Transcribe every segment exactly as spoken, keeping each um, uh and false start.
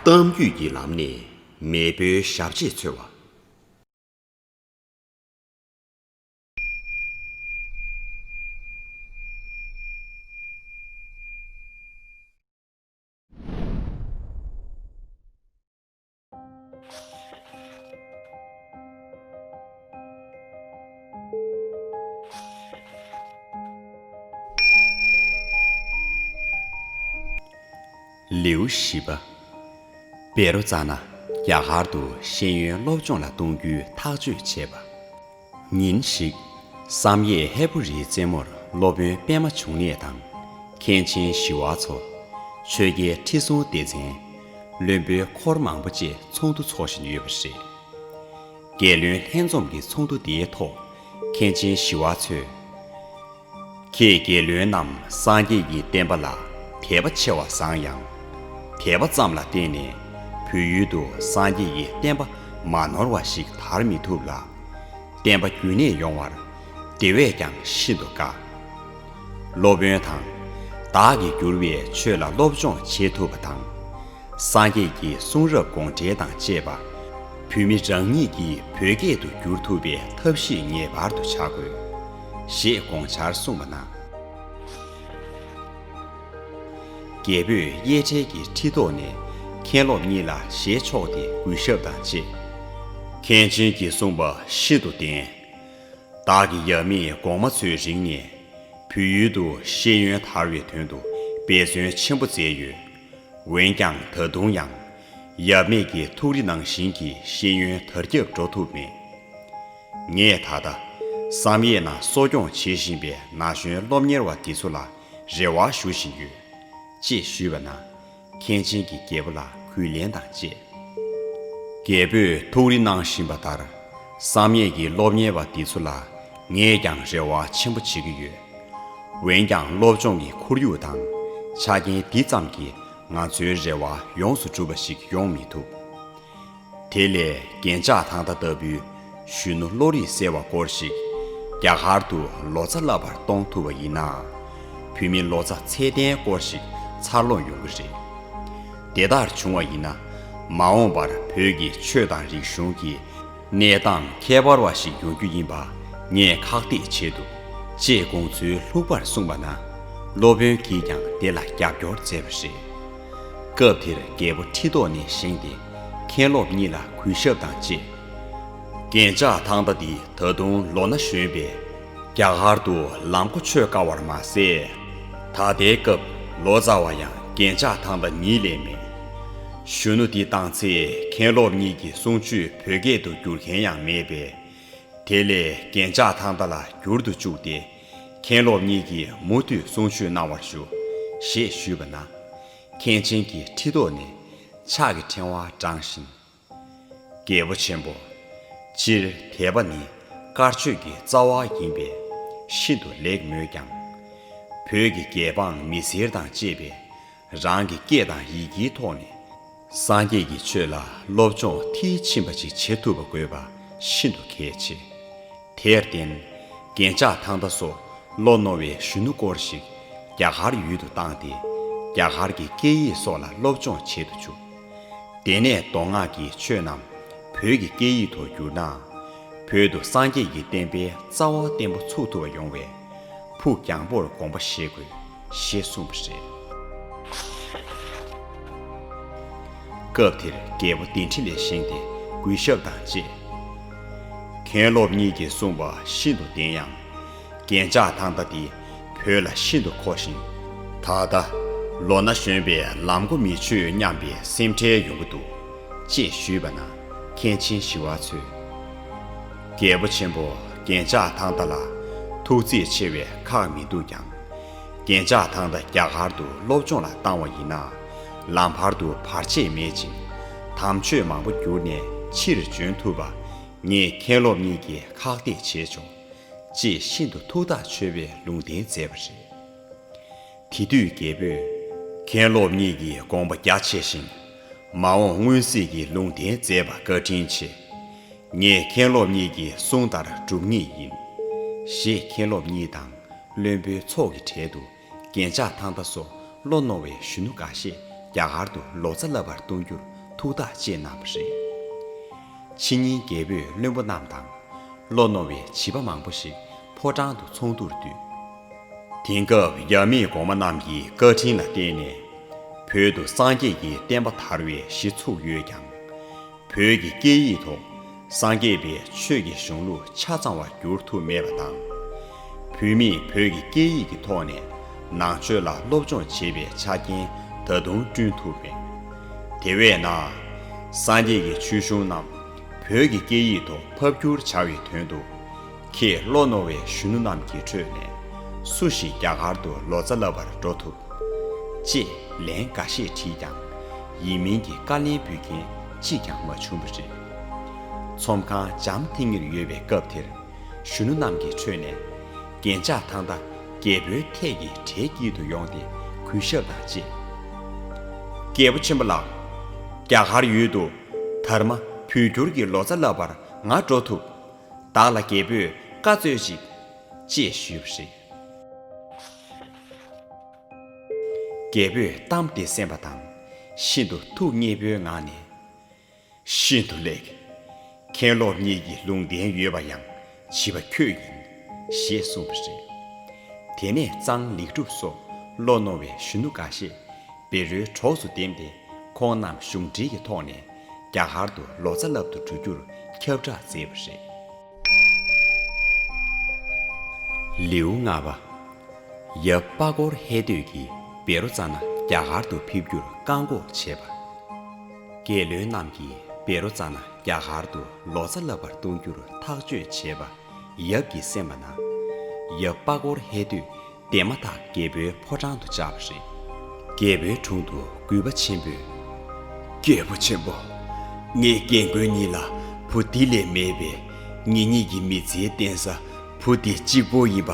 གཏམ་རྒྱུད་ཀྱི་ལམ་ནས་མེས་པོའི་ཞབས་རྗེས་འཚོལ་བ། ལེའུ་བཞི་པ། བཻ་རོ་ཙ་ན་རྒྱ་གར་དུ་ཤེས་ཡོན་སློབ་སྦྱོང་ལ་གཏོང་རྒྱུའི་ཐག་གཅོད་བྱས་པ། ཉིན་ཞིག་བསམ་ཡས་ཧས་པོ་རིའི་རྩེ་མོར་སློབ་དཔོན་པད་མ་འབྱུང་གནས་དང་། མཁན་ཆེན་ཞི་བ་འཚོ། ཆོས་རྒྱལ་ཁྲི་སྲོང་ལྡེ་བཙན། བློན་པོའི་འཁོར་མང་པོ་བཅས་ཚོགས་འདུ་འཚོགས་བཞིན་ཡོད་པ་རེད། རྒྱལ་བློན་ལྷན་འཛོམས་ཀྱི་ཚོགས་འདུ་དེའི་ཐོག་མཁན་ཆེན་ཞི་བ་འཚོས། ཁྱེད་རྒྱལ་བློན་རྣམས་སངས་རྒྱས་ཀྱི་བསྟན་པ་ལ་དད་པ་ཆེ་བ་བཟང་ཡང་། དད་པ་ཙམ་ལ་བརྟེན་ནས་བོད་ཡུལ་དུ་སངས་རྒྱས་ཀྱི་བསྟན་པ་མ་ནོར་བ་ཞིག་དར་མི་ཐུབ་ལ། བསྟན་པ་རྒྱུན་གནས་ཡོང་བར་དེ་བས་ཀྱང་ཤིན་ཏུ་དཀའ། སློབ་དཔོན་དང་། བདག་གིས་བསྒྱུར་བའི་ཆོས་ལ་སློབ་སྦྱོང་བྱེད་ཐུབ་པ་དང་། སངས་རྒྱས་ཀྱི་གསུང་རབ་དགོངས་འགྲེལ་དང་བཅས་པ། བོད་མི་རང་ཉིད་ཀྱིས་བོད་སྐད་དུ་བསྒྱུར་ཐུབ་པའི་ཐབས་ཤེས་ངེས་པར་དུ་བྱ་དགོས། ཞེས་དགོངས་འཆར་གསུངས་པ་ན། རྒྱལ་པོས་གཡས་ཁྲལ་གྱི་ཁྲི་ཐོག་ནས་མཁན་སློབ་གཉིས་ལ་ཞལ་ཕྱོགས་ཏེ་གུས་ཞབས་དང་བཅས། མཁན་ཆེན་གྱིས་གསུངས་པ་ཤིན་ཏུ་བདེན། བདག་གི་ཡབ་མེས་གོང་མ་ཚོའི་རིང་ནས་བོད་ཡུལ་དུ་ཤེས་ཡོན་དར་བའི་དོན་དུ་འབད་བརྩོན་ཆེན་པོ་མཛད་ཡོད། འོན་ཀྱང་ད་དུང་ཡང་ཡབ་མེས་ཀྱི་ཐུགས་རེ་ནང་བཞིན་གྱི་ཤེས་ཡོན་དར་ཁྱབ་འགྲོ་ཐུབ་མེད། ངས་ད་ལྟ་བསམ་ཡས་ན་གསོ་སྐྱོང་བྱེད་བཞིན་པའི་ན་གཞོན་སློབ་གཉེར་བ་འདི་ཚོ་ལ་རེ་བ་ཞུ་བཞིན་ཡོད། ཅེས་ཞུས་པ་ན། མཁན་ཆེན་གྱིས་རྒྱལ་པོ་ལ་གུས་ལན་དང་བཅས། རྒྱལ་པོས་ཐུགས་རེ་གནང་བཞིན་པ་ལྟར། བསམ་ཡས་ཀྱི་སློབ་གཉེར་བ་འདི་ཚོ་ལ་ངས་ཀྱང་རེ་བ་ཆེན་པོ་བྱེད་ཀྱི་ཡོད། འོན་ཀྱང་སློབ་སྦྱོང་གི་ཁོར་ཡུག་དང་ཆ་རྐྱེན་འདི་ཙམ་གྱིས་ང་ཚོའི་རེ་བ་ཡོངས་སུ་འགྲུབ་པ་ཞིག་ཡོང་མི་ཐུབ། དེ་ལས་རྒན་ལྕགས་ཐང་ཏ་ལྟ་བུའི་གཞོན་ནུ་བློ་རིག་གསལ་བ་སྐོར་ཞིག་རྒྱ་གར་དུ་ལོ་ཙཱ་བསླབ་པར་གཏོང་ཐུབ་པ་ཡིན་ན། བོད་མི་ལོ་ཙཱ་ཚད་ལྡན་སྐོར་ཞིག་འཚར་ལོངས་ཡོང་གི་རེད། དེ་ལྟར་བྱུང་བ་ཡིན་ན། མ་འོངས་པར་བོད་ཀྱི་ཆོས་དང་རིག་གཞུང་གི་གནས་སྟངས་ཁྱད་པར་བ་ཞིག་ཡོང་རྒྱུ་ཡིན་པ་ངས་ཁག་ཐེག་བྱས་འདུག་ཅེས་དགོངས་ཚུལ་ལྷུག་པར་གསུངས་པ་ན། སློབ་དཔོན་གྱིས་ཀྱང་དེ་ལ་རྒྱབ་སྐྱོར་མཛད་པ་རེད། སྐབས་དེར་རྒྱལ་པོ་ཁྲི་ཐོག་ནས་བཞེངས་ཏེ་མཁན་སློབ་གཉིས་ལ་གུས་ཞབས་དང་བཅས། རྒན་ལྕགས་ཐང་ཏ་འདི་ད་དུང་ལོ་ན་གཞོན་པས་རྒྱ་གར་དུ་ལམ་གོ་ཆོད་དཀའ་བར་མ་ཟད། ད་ལྟའི་སྐབས་ལོ་ཙཱ་བ་ཡང་རྒན་ལྕགས་ཐང་ཏ་ཉིད་ལས་མེད། གཞོན་ནུ་འདི་བཏང་ཚེ་མཁན་སློབ་གཉིས་ཀྱི་གསུང་ཆོས་བོད་སྐད་དུ་བསྒྱུར་མཁན་ཡང་མེད་པས། དེ་ལས་རྒན་ལྕགས་ཐང་ཏ་ལ་བསྒྱུར་དུ་བཅུག་སྟེ། མཁན་སློབ་གཉིས་ཀྱིས་མུ་མཐུད་གསུང་ཆོས་གནང་བར་ཞུ། ཞེས་ཞུས་པ་ན། མཁན་ཆེན་གྱིས་ཁྲི་ཐོག་ནས་ཕྱག་གི་ཕྲེང་བ་བགྲངས་ཤིང་། རྒྱལ་པོ་ཆེན་པོ། སྤྱིར་དད་པ་ནི་དཀར་ཆོས་ཀྱི་རྩ་བ་ཡིན་པས་ཤིན་ཏུ་ལེགས་མོད་ཀྱང་། བོད་ཀྱི་རྒྱལ་འབངས་མི་སེར་དང་བཅས་པས་རང་གི་སྐད་དང་ཡི་གེའི་ཐོག་ནས་སངས་རྒྱས་ཀྱི་ཆོས་ལ་སློབ་སྦྱོང་མཐིལ་ཕྱིན་པ་ཅིག་བྱེད་ཐུབ་པ་དགོས་པ་ཤིན་ཏུ་གལ་ཆེ། དེར་བརྟེན། རྒན་ལྕགས་ཐང་ཏ་སོགས་བློ་རྣོ་བའི་གཞོན་ནུ་སྐོར་ཞིག་རྒྱ་གར་ཡུལ་དུ་བཏང་སྟེ། རྒྱ་གར་གྱི་སྐད་ཡིག་སོགས་ལ་སློབ་སྦྱོང་བྱེད་དུ་བཅུག་དེ་ནས་མདོ་སྔགས་ཀྱི་ཆོས་རྣམས་བོད་ཀྱི་སྐད་ཡིག་ཐོག་བསྒྱུར་ན། བོད་དུ་སངས་རྒྱས་ཀྱི་བསྟན་པའི་རྩ་བ་བརྟན་པོ་ཚུགས་ཐུབ་པ་ཡོང་བས། ཕུགས་རྒྱང་པོར་དགོངས་པ་བཞེས་དགོས། ཞེས་གསུངས་པ་རེད། སྐབས་དེར་རྒྱལ་པོ་གདན་ཁྲི་ལས་བཞེངས་ཏེ་གུས་ཞབས་དང་བཅས། མཁན་སློབ་གཉིས་ཀྱིས་གསུངས་པ་ཤིན་ཏུ་བདེན་ཡང་། རྒན་ལྕགས་ཐང་ཏ་འདི་བོད་ལ་ཤིན་ཏུ་མཁོ་ཞིང་། ད་ལྟ་ལོ་ན་གཞོན་པས་ལམ་གོ་མི་ཆོད་སྙམ་པའི་སེམས་ཁྲལ་ཡོང་གི་འདུག་ཅེས་ཞུས་པ་ན། མཁན་ཆེན་ཞི་བ་འཚོས། རྒྱལ་པོ་ཆེན་པོ། རྒན་ལྕགས་ཐང་ཏ་ལ་ཐུགས་བརྩེ་ཆེ་བས་ཁག་མི་འདུག་ཀྱང་། རྒན་ལྕགས་ཐང་ཏ་རྒྱ་གར་དུ་སློབ་སྦྱོང་ལ་བཏང་བ་ཡིན་ན། ལམ་བར་དུ་བར་ཆད་མེད་ཅིང་། དམ་ཆོས་མང་པོ་བསྒྱུར་ནས་ཕྱིར་འབྱོན་ཐུབ་པ། ངས་མཁན་སློབ་གཉིས་ཀྱིས་ཁག་ཐེག་བྱས་ཆོག་ཅེས་ཤིན་ཏུ་ཐུགས་ཐག་ཆོད་པའི་ལུང་བསྟན་མཛད་པ་རེད། དེ་དུས་རྒྱལ་པོས། མཁན་སློབ་གཉིས་ཀྱིས་དགོངས་པ་རྒྱ་ཆེ་ཞིང་། མ་འོངས་མངོན་གཟིགས་ཀྱི་ལུང་བསྟན་མཛད་པ་བཀའ་དྲིན་ཆེ། ངས་མཁན་སློབ་གཉིས་ཀྱི་གསུང་ལྟར་སྒྲུབ་ངེས་ཡིན། ཞེས་མཁན་སློབ་གཉིས་དང་བློན་པོའི་ཚོགས་ཀྱི་གྲལ་དུ་རྒན་ལྕགས་ཐང་ཏ་སོགས་བློ་རྣོ་བའི་གཞོན་ནུ་འགའ་ཤས་རྒྱ་གར་དུ་ལོ་ཙཱ་བསླབ་པར་གཏོང་རྒྱུར་ ཐུགས་ཐག་བཅད་གནང་བ་རེད། ཕྱི་ཉིན་རྒྱལ་པོས་བློན་པོ་རྣམས་དང་། བློ་རྣོ་བའི་བྱིས་པ་མང་པོ་ཞིག་ཕོ་བྲང་དུ་ཚོགས་འདུར་འདུས། དེང་སྐབས་རྒྱ་མིའི་གོང་མ་རྣམས་ཀྱི་བཀའ་དྲིན་ལ་བརྟེན་ནས། བོད་དུ་སངས་རྒྱས་ཀྱི་བསྟན་པ་དར་བའི་གཞི་ཚུགས་ཡོད་ཀྱང་། བོད་ཀྱི་སྐད་ཡིག་ཐོག་སངས་རྒྱས་པའི་ཆོས་ཀྱི་གཞུང་ལུགས་ཆ་ཚང་བར་བསྒྱུར་ཐུབ་མེད་པ་དང་། བོད་མིས་བོད་ཀྱི་སྐད་ཡིག་གི་ཐོག་ནས་ནང་ཆོས་ལ་སློབ་སྦྱོང་བྱེད་པའི་ཆ་རྐྱེན་ད་དུང་བསྐྲུན་ཐུབ་མེད། དེ་བས་ན། སངས་རྒྱས་ཀྱི་ཆོས་གཞུང་རྣམས་བོད་ཀྱི་སྐད་ཡིག་ཐོག་ཕབ་བསྒྱུར་བྱ་བའི་དོན་དུ། ཁྱེད་བློ་རྣོ་བའི་གཞོན་ནུ་རྣམས་ཀྱི་ཁྲོད་ནས་སུ་ཞིག་རྒྱ་གར་དུ་ལོ་ཙཱ་བསླབ་པར་འགྲོ་ཐུབ། ཅེས་ལན་འགའ་ཤས་དྲིས་ཀྱང་། ཡིན་མིན་གྱི་བཀའ་ལན་འབུལ་མཁན་གཅིག་ཀྱང་མ་བྱུང་བ་རེད། ཚོམས་ཁང་འཇམ་ཐིང་ངེར་ཡོད་པའི་སྐབས་དེར། གཞོན་ནུ་རྣམས་ཀྱི་ཁྲོད་ནས། རྒན་ལྕགས་ཐང་ད་རྒྱལ་པོའི་ཐད་ཀྱི་གྲལ་དཀྱིལ་དུ་ཡོང་སྟེ་གུས་ཞབས་དང་བཅས། རྒྱལ་པོ་ཆེན་པོ་ལགས། རྒྱ་གར་ཡུལ་དུ་དར་མ་བོད་བསྒྱུར་གྱི་ལོ་ཙཱ་བསླབ་པར་ང་འགྲོ་ཐུབ། བདག་ལ་རྒྱལ་པོས་བཀའ་སྩོལ་ཅིག་ཅེས་ཞུས་པ་རེད། རྒྱལ་པོས་གཏམ་དེ་གསན་པ་དང་། ཤིན་ཏུ་ཐུགས་མཉེས་པོའི་ངང་ནས། ཤིན་ཏུ་ལེགས། མཁན་སློབ་གཉིས་ཀྱི་ལུང་བསྟན་ཡོད་པ་ཡང་བྱིས་པ་ཁྱོད་ཡིན། ཞེས་གསུངས་པ་རེད། དེ་ནས་གཙང་ལེགས་གྲུབ་སོགས་བློ་རྣོ་བའི་གཞོན་ནུ་འགའ་ཤས་བཻ་རོའི་གྲོགས་སུ་འདེམས་ཏེ། ཁོང་རྣམས་གཞུང་འབྲེལ་གྱི་ཐོག་ནས་རྒྱ་གར་དུ་ལོ་ཙཱ་བསླབ་ཏུ་འགྲོ་རྒྱུར་ཁྱབ་བསྒྲགས་མཛད་པ་རེད། ལེའུ་ལྔ་པ། ཡབ་པ་ཀོར་ཧེ་ཏོས་ཀྱིས་བཻ་རོ་ཙ་ན་རྒྱ་གར་དུ་ཕེབས་རྒྱུར་བཀག་འགོག་བྱས་པ། རྒྱལ་བློན་རྣམས་ཀྱིས་བཻ་རོ་ཙ་ན་རྒྱ་གར་དུ་ལོ་ཙཱ་བསླབ་པར་གཏོང་རྒྱུར་ཐག་གཅོད་བྱས་པ་ཡབ་ཀྱིས་གསན་པ་ན། ཡབ་པ་ཀོར་ཧེ་ཏོས་དེ་མ་ཐག་རྒྱལ་པོའི་ཕོ་བྲང་དུ་བཅར་བ་རེད། རྒྱལ་པོའི་དྲུང་དུ་གུས་པ་ཆེན་པོས། རྒྱལ་པོ་ཆེན་པོ། ངའི་རྒན་རྒོན་གཉིས་ལ་བུ་འདི་ལས་མེད་པས། ངེད་གཉིས་ཀྱི་མི་ཚེའི་རྟེན་ས་བུ་འདི་གཅིག་པོ་ཡིན་པ།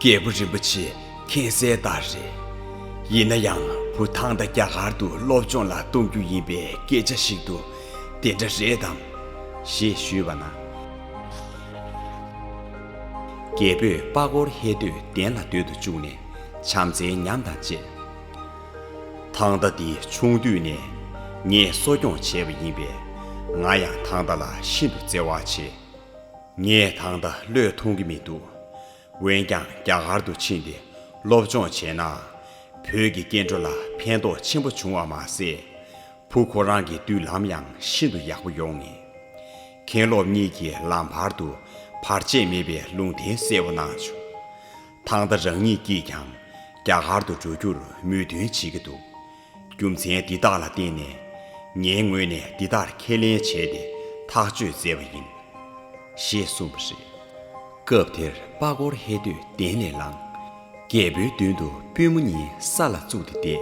རྒྱལ་པོ་རིན་པོ་ཆེ་མཁྱེན་གསལ་ལྟར་རེད། ཡིན་ན་ཡང་བུ་ཐང་ད་རྒྱ་གར་དུ་སློབ་སྦྱོང་ལ་གཏོང་རྒྱུ་ཡིན་པའི་སྐད་ཆ་ཞིག་ཏུ་དེ་འདྲ་རེད་དམ། ཞེས་ཞུས་པ་ན། རྒྱལ་པོས་པ་ཀོར་ཧེ་ཏོས་གདན་ལ་སྡོད་དུ་བཅུག་ནས་བྱམས་བརྩེའི་ཉམས་དང་བཅས། ཐང་ད་འདི་ཆུང་དུས་ནས་ངས་གསོ་སྐྱོང་བྱས་པ་ཡིན་པས། ང་ཡང་ཐང་ད་ལ་ཤིན་ཏུ་བརྩེ་བ་ཆེ། ངས་ཐང་ད་བློས་ཐོངས་ཀྱི་མི་འདུག་འོན་ཀྱང་རྒྱ་གར་དུ་ཕྱིན་ཏེ་སློབ་སྦྱོང་བྱས་ན། བོད་ཀྱི་སྐྱེ་འགྲོ་ལ་ཕན་ཐོགས་ཆེན་པོ་བྱུང་བ་མ་ཟད། བུ་ཁོ་རང་གི་མདུན་ལམ་ཡང་ཤིན་ཏུ་ཡག་པོ་ཡོང་ངེས། མཁན་སློབ་གཉིས་ཀྱིས་ལམ་བར་དུ་བར་ཆད་མེད་པའི་ལུང་བསྟན་གསལ་པོ་གནང་བྱུང་། ཐང་ད་རང་ཉིད་ཀྱིས་ཀྱང་རྒྱ་གར་དུ་འགྲོ་རྒྱུར་མོས་མཐུན་བྱེད་ཀྱི་འདུག་རྒྱུ་མཚན་འདི་དག་ལ་བརྟེན་ནས། ངའི་ངོས་ནས་འདི་ལྟར་ཁས་ལེན་བྱས་ཏེ་ཐག་གཅོད་མཛད་པ་ཡིན། ཞེས་གསུངས་པ་རེད། སྐབས་དེར་པ་ཀོར་ཧེ་ཏོས་གདན་ལས་ལངས། རྒྱལ་པོའི་མདུན་དུ་པུས་མོ་གཉིས་ས་ལ་བཙུགས་ཏེ་བསྡད།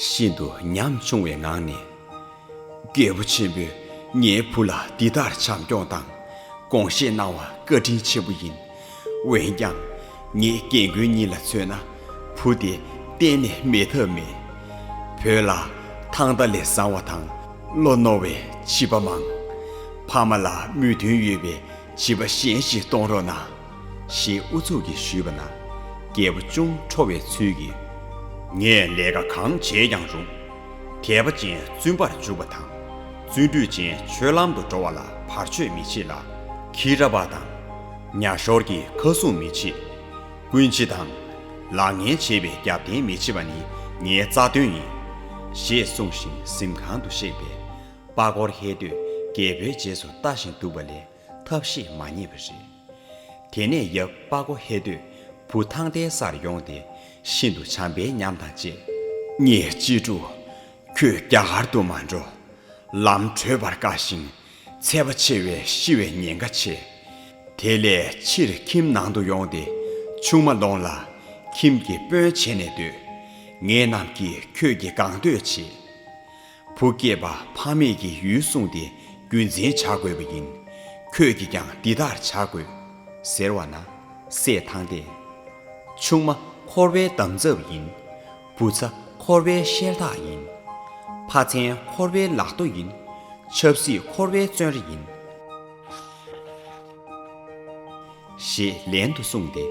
ཤིན་ཏུ་ཉམ་ཆུང་བའི་ངང་ནས། རྒྱལ་པོ་ཆེན་པོས་ངའི་བུ་ལ་འདི་ལྟར་བྱམས་སྐྱོང་དང་དགོངས་བཞེས་གནང་བ་བཀའ་དྲིན་ཆེན་པོ་ཡིན། འོན་ཀྱང་ངའི་རྒན་རྒོན་གཉིས་ལ་མཚོན་ན་བུ་དེ་གཏན་ནས་མེད་ཐབས་མེད། བོད་ལ་ཐང་ད་ལས་བཟང་བ་དང་བློ་རྣོ་བའི་བྱིས་པ་མང་། ཕ་མ་ལ་མོས་མཐུན་ཡོད་པའི་བྱིས་པ་གཞན་ཞིག་གཏོང་རོགས་གནང་། ཞེས་ཨུ་ཚུགས་ཀྱིས་ཞུས་པ་ན། རྒྱལ་པོ་ཅུང་ཁྲོ་བའི་ཚུལ་གྱིས། ངས་ལས་ཀ་གང་བྱས་ཀྱང་རུང་། དད་པ་ཅན་བཙུན་པར་འཇུག་པ་དང་། བརྩོན་འགྲུས་ཅན་ཆོས་ལམ་དུ་འགྲོ་བ་ལ་བར་ཆད་མི་བྱེད་ལ། ཁྱི་ར་བ་དང་། ཉ་ཤོར་གྱི་ཁ་སྲུང་མི་བྱེད། རྐུན་འབྱེད་དང་། ལག་ངན་བྱེད་པའི་རྒྱབ་རྟེན་མི་བྱེད་པ་ནི་ངའི་རྩ་དོན་ཡིན། ཞེས་གསུངས་ཤིང་གཟིམ་ཁང་དུ་གཤེགས་པས། པ་ཀོར་ཧེ་ཏོས་རྒྱལ་པོའི་རྗེས་སུ་ལྟ་ཞིང་འདུག་པ་ལས་ཐབས་ཤེས་མ་རྙེད་པ་རེད། དེ་ནས་ཡབ་པ་ཀོ་ཧེ་ཏོས་བུ་ཐང་ཏའི་སར་ཡོང་སྟེ་ཤིན་ཏུ་བྱམས་པའི་ཉམས་དང་བཅས། ངའི་གཅེས་ཕྲུག་ཁྱོད་རྒྱ་གར་དུ་མ་འགྲོ། ལམ་བགྲོད་པར་དཀའ་ཞིང་ཚད་པ་ཆེ་བའི་ཤི་བའི་ཉེན་ཁ་ཆེ། དེ་ལས་ཕྱིར་ཁྱིམ་ནང་དུ་ཡོང་སྟེ་ཆུང་མ་ལོངས་ལ་ཁྱིམ་གྱི་དཔོན་བྱས་ནས་སྡོད། ངེད་རྣམས་ཀྱིས་ཁྱོད་ཀྱི་གང་འདོད་བྱེད། བུ་སྐྱེས་པ་ཕ་མེས་ཀྱི་ཡུལ་བསྲུངས་ཏེ་རྒྱུན་འཛིན་བྱ་དགོས་པ་ཡིན། ཁྱོད་ཀྱིས་ཀྱང་འདི་ལྟར་བྱ་དགོས། ཟེར་བ་ན། སྲས་ཐང་ཏས། ཆུང་མ་འཁོར་བའི་འདམ་རྫབ་ཡིན། བུ་ཚ་འཁོར་བའི་ཤེལ་ཐག་ཡིན། ཕ་མཚན་འཁོར་བའི་ལག་རྡོ་ཡིན། ཆབ་སྲིད་འཁོར་བའི་བཙོན་ར་ཡིན། ཞེས་ལན་དུ་གསུངས་ཏེ་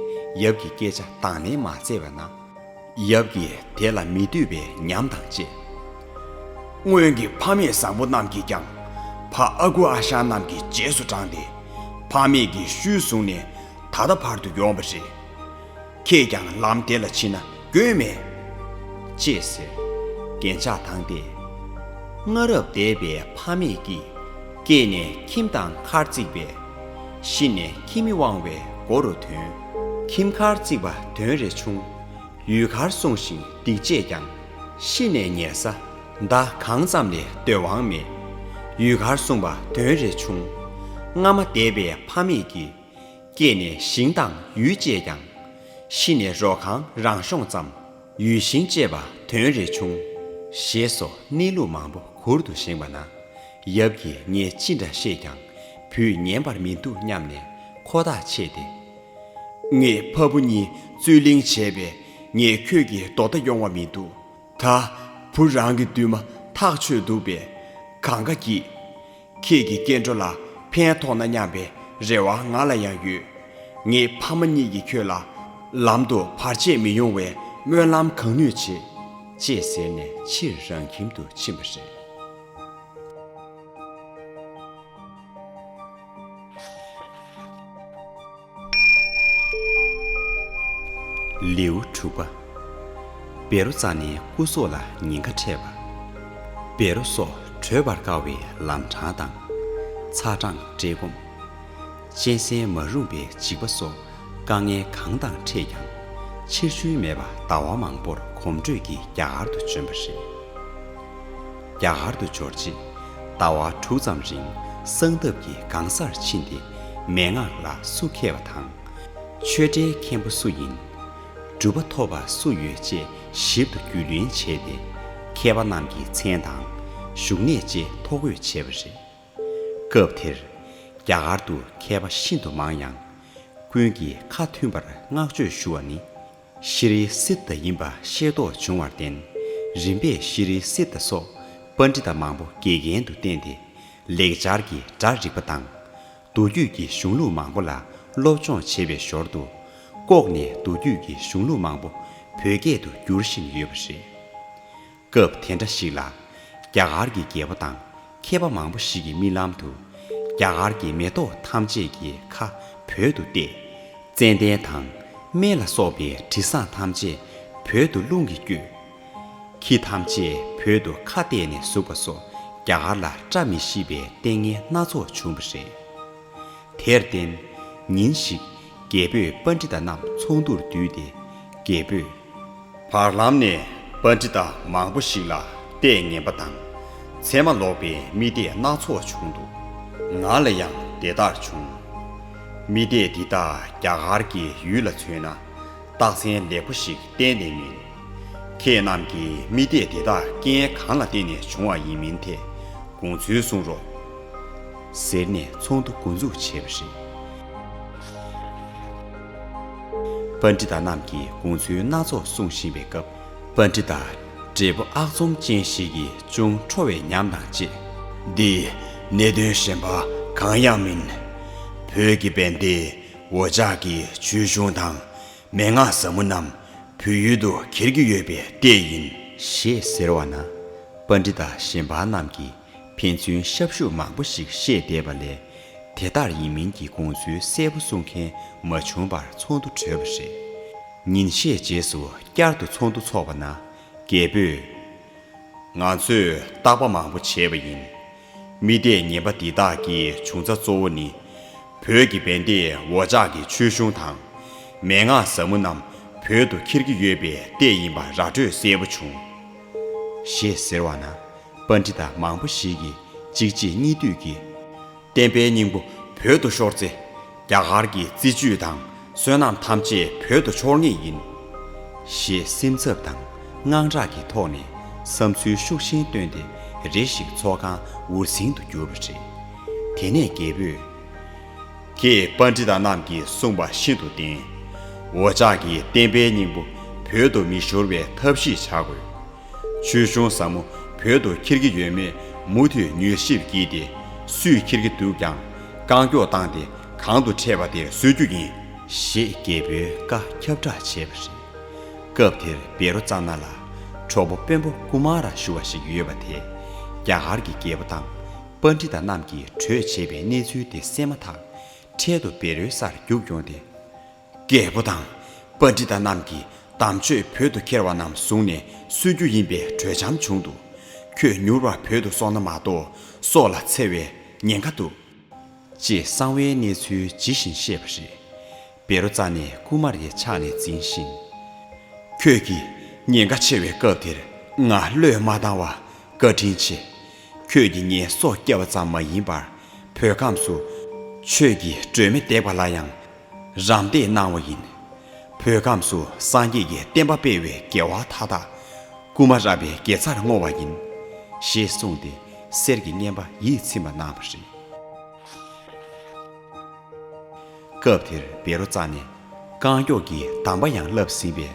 ཡབ་ཀྱི་སྐད་ཆ་དང་ལེན་མ་མཛད་པ་ན། ཡབ་ཀྱིས་དེ་ལ་མི་འདོད་པའི་ཉམས་དང་བཅས། སྔོན་གྱི་ཕ་མེས་བཟང་པོ་རྣམས་ཀྱིས་ཀྱང་ཕ་ཨ་ཁུ་ཨ་ཞང་རྣམས་ཀྱི་རྗེས་སུ་འབྲངས་ཏེ། ཕ་མེས་ཀྱི་ཤུལ་བཟུང་ནས་ད་ལྟ་བར་དུ་ཡོང་བ་རེད། ཁྱེད་ཀྱང་ལམ་དེ་ལ་ཕྱིན་ན་དགོས་མེད། ཅེས་ཟེར། རྒན་ཇག་དང་ཏེ། སྔ་རབས་འདས་པའི་ཕ་མེས་ཀྱིས་སྐྱེས་ནས་ཁྱིམ་དང་མཁར་བརྩིགས་པས། ཤི་ནས་ཁྱིམ་མི་དབང་བའི་སྒོ་རུ་ཐོན། ཁྱིམ་མཁར་བརྩིགས་པ་དོན་རེ་ཆུང་། ཡུལ་མཁར་སོང་ཞིང་སྡིག་སྤྱད་ཀྱང་། ཤི་ནས་ཉལ་ས་མདའ་གང་ཙམ་ལས་སྡོད་དབང་མེད། ཡུལ་མཁར་སོང་བ་དོན་རེ་ཆུང་། སྔ་མ་འདས་པའི་ཕ་མེས་ཀྱིས། སྐྱེས་ནས་ཞིང་དང་ཡུལ་བཅད་ཀྱང་། ཤི་ནས་རོ་ཁང་རང་ཤོང་ཙམ། ཡུལ་ཤིང་བཅད་པ་དོན་རེ་ཆུང་། ཞེས་སོགས་གནས་ལུགས་མང་པོ་གུར་དུ་བཞེངས་པ་ན། ཡབ་ཀྱིས་ངས་ཅི་འདྲ་བཤད་ཀྱང་བུས་ཉན་པར་མི་འདུག་སྙམ་ནས་ཁོ་ཐག་ཆད་དེ། ངེད་ཕ་བུ་གཉིས་རྩོད་གླེང་བྱས་པས་ངས་ཁྱོད་ཀྱི་དོ་ཟླ་ཡོང་བ་མི་འདུག་ད་བུ་རང་གི་འདུན་མ་ཐག་ཆོད་འདུག་པས་གང་ག་གྱིས། ཁྱེད་ཀྱི་སྐྱེ་འགྲོ་ལ་ཕན་ཐོགས་ན་སྙམ་པའི་རེ་བ་ང་ལ་ཡང་ཡོད། ངེད་ཕ་མ་གཉིས་ཀྱིས་ཁྱོད་ལ་ལམ་དུ་བར་ཆད་མི་ཡོང་བའི་སྨོན་ལམ་གང་ནུས་བྱེད། ཅེས་ཟེར་ནས་ཕྱིར་རང་ཁྱིམ་དུ་ཕྱིན་པ་རེད། ལེའུ་དྲུག་པ། བཻ་རོ་ཙ་ནའི་སྐུ་སྲོག་ལ་ཉེན་ཁ་འཕྲད་པ། བཻ་རོ་སོགས་བྲོས་པར་དཀའ་བའི་ལམ་འཕྲང་དང་། ཚ་གྲང་བཀྲེས་སྐོམ། གཅན་གཟན་མ་རུངས་པའི་འཇིགས་པ་སོགས་དཀའ་ངལ་གང་དང་འཕྲད་ཀྱང་། ཕྱིར་བཅོས་མེད་པར་ཟླ་བ་མང་པོར་གོམ་བགྲོད་ཀྱིས་རྒྱ་གར་དུ་བྱོན་པ་རེད། རྒྱ་གར་དུ་འབྱོར་རྗེས་ཟླ་བ་དྲུག་ཙམ་རིང་གསང་སྟབས་ཀྱིས་གང་སར་ཕྱིན་ཏེ་མན་ངག་ལ་སུ་མཁས་པ་དང་། ཆོས་འབྲེལ་མཁན་པོ་སུ་ཡིན། གྲུབ་པ་ཐོབ་པ་སུ་ཡོད་ཅེས་ཞིབ་ཏུ་རྒྱུས་ལོན་བྱས་ཏེ། མཁས་པ་རྣམས་ཀྱི་མཚན་དང་བཞུགས་གནས་བཅས་ཐོ་འགོད་བྱས་པ་རེད། སྐབས་དེར་རྒྱ་གར་དུ་མཁས་པ་ཤིན་ཏུ་མང་ཡང་། ཀུན་གྱིས་ཁ་མཐུན་པར་བསྔགས་བརྗོད་ཞུ་བ་ནི། ཤྲཱི་སིདྡྷ་ཡིན་པ་ཤེས་རྟོགས་བྱུང་བར་བརྟེན། རིམ་པས་ཤྲཱི་སིདྡྷ་སོགས་པཎྜི་ཏ་མང་པོ་དགེ་རྒན་དུ་བསྟེན་ཏེ། ལེགས་སྦྱར་གྱི་སྒྲ་རིག་པ་དང་། མདོ་རྒྱུད་ཀྱི་གཞུང་ལུགས་མང་པོ་ལ་སློབ་སྦྱོང་བྱེད་པའི་ཞོར་དུ། ལྐོག་ནས་མདོ་རྒྱུད་ཀྱི་གཞུང་ལུགས་མང་པོ་བོད་སྐད་དུ་བསྒྱུར་བཞིན་ཡོད་པ་རེད། སྐབས་དེ་འདྲ་ཞིག་ལ། རྒྱ་གར་གྱི་རྒྱལ་པོ་དང་མཁས་པ་མང་པོ་ཞིག་གི་རྨི་ལམ་དུ། རྒྱ་གར་གྱི་མེ་ཏོག་ཐམས་ཅད་ཀྱི་ཁ་བོད་དུ་གཏད། ཙན་དན་དང་སྨན་ལ་སོགས་པའི་དྲི་བཟང་ཐམས་ཅད་བོད་དུ་རླུང་གིས་བསྐྱོད། ཁྱི་ཐམས་ཅད་བོད་དུ་ཁ་གཏད་ནས་ཟུག་པ་སོགས་རྒྱ་གར་ལ་བཀྲ་མི་ཤིས་པའི་ལྟས་ངན་སྣ་ཚོགས་བྱུང་བ་རེད། དེར་བརྟེན། ཉིན་ཞིག་རྒྱལ་པོས་པཎྜི་ཏ་རྣམས་ཚོགས་འདུར་བསྡུས་ཏེ། རྒྱལ་པོས། བར་ལམ་ནས་པཎྜི་ཏ་མང་པོ་ཞིག་ལ་ལྟས་ངན་པ་དང་། མཚན་མ་ལོག་པའི་རྨི་ལྟས་སྣ་ཚོགས་བྱུང་འདུག་ང་ལ་ཡང་དེ་ལྟར་བྱུང་། རྨི་ལྟས་འདི་དག་རྒྱ་གར་གྱི་ཡུལ་ལ་མཚོན་ན། རྟགས་མཚན་ལེགས་པོ་ཞིག་གཏན་ནས་མིན། ཁྱེད་རྣམས་ཀྱིས་རྨི་ལྟས་འདི་དག་རྐྱེན་གང་ལ་བརྟེན་ནས་བྱུང་བ་ཡིན་མིན་ཐད་དགོངས་ཚུལ་གསུང་རོགས། ཟེར་ནས་ཚོགས་འདུ་འགོ་འཛུགས་བྱས་པ་རེད། པཎྜི་ཏ་རྣམས་ཀྱིས་དགོངས་ཚུལ་སྣ་ཚོགས་གསུང་བཞིན་པའི་སྐབས། པཎྜི་ཏ་བགྲེས་པོ་ཨག་ཚོམ་ཅན་ཞིག་གིས་ཅུང་ཁྲོ་བའི་ཉམས་དང་བཅས། འདི་གནད་དོན་གཞན་པ་གང་ཡང་མིན། བོད་ཀྱི་བན་དེ་འོ་ཅག་གི་ཆོས་གཞུང་དང་། མན་ངག་ཟབ་མོ་རྣམས་བོད་ཡུལ་དུ་འཁྱེར་གྱི་ཡོད་པའི་ལྟས་ཡིན། ཞེས་ཟེར་བ་ན། པཎྜི་ཏ་གཞན་པ་རྣམས་ཀྱིས་ཕན་ཚུན་ཤབ་ཤུབ་མང་པོ་ཞིག་བཤད་བསྡད་པ་ལས། དེ་ལྟར་ཡིན་མིན་གྱི་དགོངས་ཚུལ་གསལ་པོ་གསུང་མཁན་མ་བྱུང་བར་ཚོགས་འདུ་གྲོལ་བ་རེད། ཉིན་ཤས་རྗེས་སུ་བསྐྱར་དུ་ཚོགས་འདུ་འཚོགས་པ་ན། རྒྱལ་པོས། ང་ཚོས་བརྟག་པ་མང་པོ་བྱས་པ་ཡིན། རྨི་ལྟས་ངན་པ་འདི་དག་གི་བྱུང་རྩ་གཙོ་བོ་ནི། བོད་ཀྱི་བན་དེ་འོ་ཅག་གི་ཆོས་གཞུང་དང་། མན་ངག་ཟབ་མོ་རྣམས་བོད་དུ་འཁྱེར་གྱི་ཡོད་པའི་ལྟས་ཡིན་པ་ར་སྤྲོད་གསལ་པོ་བྱུང་། ཞེས་ཟེར་བ་ན། པཎྜི་ཏ་མང་པོ་ཞིག་གིས་གཅིག་རྗེས་གཉིས་མཐུད་ཀྱིས། བསྟན་པའི་སྙིང་པོ་བོད་དུ་ཤོར་ཚེ། རྒྱ་གར་གྱི་རྩིས་བཅུད་དང་བསོད་ནམས་ཐམས་ཅད་བོད་དུ་འཆོར་ངེས་ཡིན། ཞེས་སེམས་འཚབ་དང་དངངས་སྐྲག་གི་ཐོག་ནས་བསམ་ཚུལ་ཤུགས་ཆེན་བཏོན་ཏེ་རེ་ཞིག་ཚོགས་ཁང་འུར་ཟིང་དུ་གྱུར་པ་རེད། དེ་ནས་རྒྱལ་པོས། ཁྱེད་པཎྜི་ཏ་རྣམས་ཀྱིས་གསུངས་པ་ཤིན་ཏུ་བདེན། འོ་ཅག་གིས་བསྟན་པའི་སྙིང་པོ་བོད་དུ་མི་ཤོར་བའི་ཐབས་ཤེས་བྱ་དགོས། ཆོས་གཞུང་ཟབ་མོ་བོད་དུ་འཁྱེར་གྱི་ཡོད་མེད་མུ་མཐུད་མྱུལ་ཞིབ་བགྱིས་ཏེ། སུས་འཁྱེར་གྱི་འདུག་ཀྱང་རྐང་མགྱོགས་བཏང་སྟེ་གང་དུ་འཕྲད་པ་དེར་བཟོད་རྒྱུ་ཡིན། ཞེས་རྒྱལ་པོའི་བཀའ་ཁྱབ་བསྒྲགས་བྱས་པ་རེད། སྐབས་དེར་བཻ་རོ་ཙ་ན་ལ་གྲོགས་པོ་དཔོན་པོ་ཀུ་མཱ་ར་ཞུ་བ་ཞིག་ཡོད་པ་དེས། རྒྱ་གར་གྱི་རྒྱལ་པོ་དང་པཎྜི་ཏ་རྣམས་ཀྱིས་གྲོས་བྱས་པའི་གནས་ཚུལ་དེ་གསན་མ་ཐག་འཕྲལ་དུ་བཻ་རོའི་སར་རྒྱུགས་ཡོང་སྟེ། རྒྱལ་པོ་དང་པཎྜི་ཏ་རྣམས་ཀྱིས་དམ་ཆོས་བོད་དུ་ཁྱེར་བ་རྣམས་བཟུང་ནས་གསོད་རྒྱུ་ཡིན་པའི་གྲོས་འཆམ་བྱུང་འདུག་ཁྱོད་མྱུར་བར་བོད་དུ་སོང་ན་མ་གཏོགས་སྲོག་ལ་འཚེ་བའི་ཉེན་ཁ་འདུག་ཅེས་གསང་བའི་གནས་ཚུལ་ཇི་བཞིན་བཤད་པ་རེད། བཻ་རོ་ཙ་ནས་ཀུ་མར་ཡི་ཕྱག་ནས་འཛིན་ཞིང་། ཁྱོད་ཀྱིས་ཉེན་ཁ་ཆེ་བའི་སྐབས་དེར་ང་བློས་མ་བཏང་བར་བཀའ་དྲིན་ཆེ། ཁྱོད་ཀྱིས་ངའི་སྲོག་བསྐྱབས་པ་ཙམ་མ་ཡིན་པར་བོད་ཁམས་སུ་ཆོས་ཀྱི་སྒྲོན་མེ་འདེགས་པ་ལ་ཡང་རམ་འདེགས་གནང་བ་ཡིན། བོད་ཁམས་སུ་སངས་རྒྱས་ཀྱི་བསྟན་པ་སྤེལ་བའི་རྒྱལ་བ་མཐའ་དག་ཀུ་མ་ར་བའི་དགེ་རྩར་བསྔོ་བ་ཡིན། ཞེས་གསུངས་ཏེ་གསེར་གྱི་བསྙེན་པ་ཡིད་ཚིམ་པ་གནང་བ་རེད། སྐབས་དེར་བཻ་རོ་ཙ་ནས་རྐང་མགྱོགས་ཀྱིས་གདམས་པ་ཡང་བསླབས་ཟིན་པས་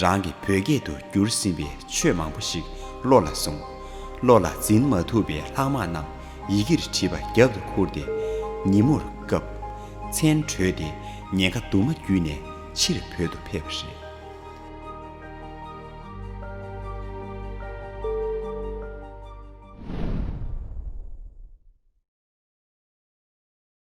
རང་གི་བོད་སྐད་དུ་བསྒྱུར་ཟིན་པའི་ཆོས་མང་པོ་ཞིག་བློ་ལ་བཟུང་། བློ་ལ་འཛིན་མ་ཐུབ་པའི་ལྷག་མ་རྣམས་ཡི་གེར་བྲིས་པ་རྒྱབ་ཏུ་ཁུར་ཏེ་ཉིན་མོར་བཀབ། མཚན་བགྲོས་ཏེ་ཉེན་ཁ་དུ་མ་བརྒྱུད་ནས་ཕྱིར་བོད་དུ་ཕེབས་པ་རེད།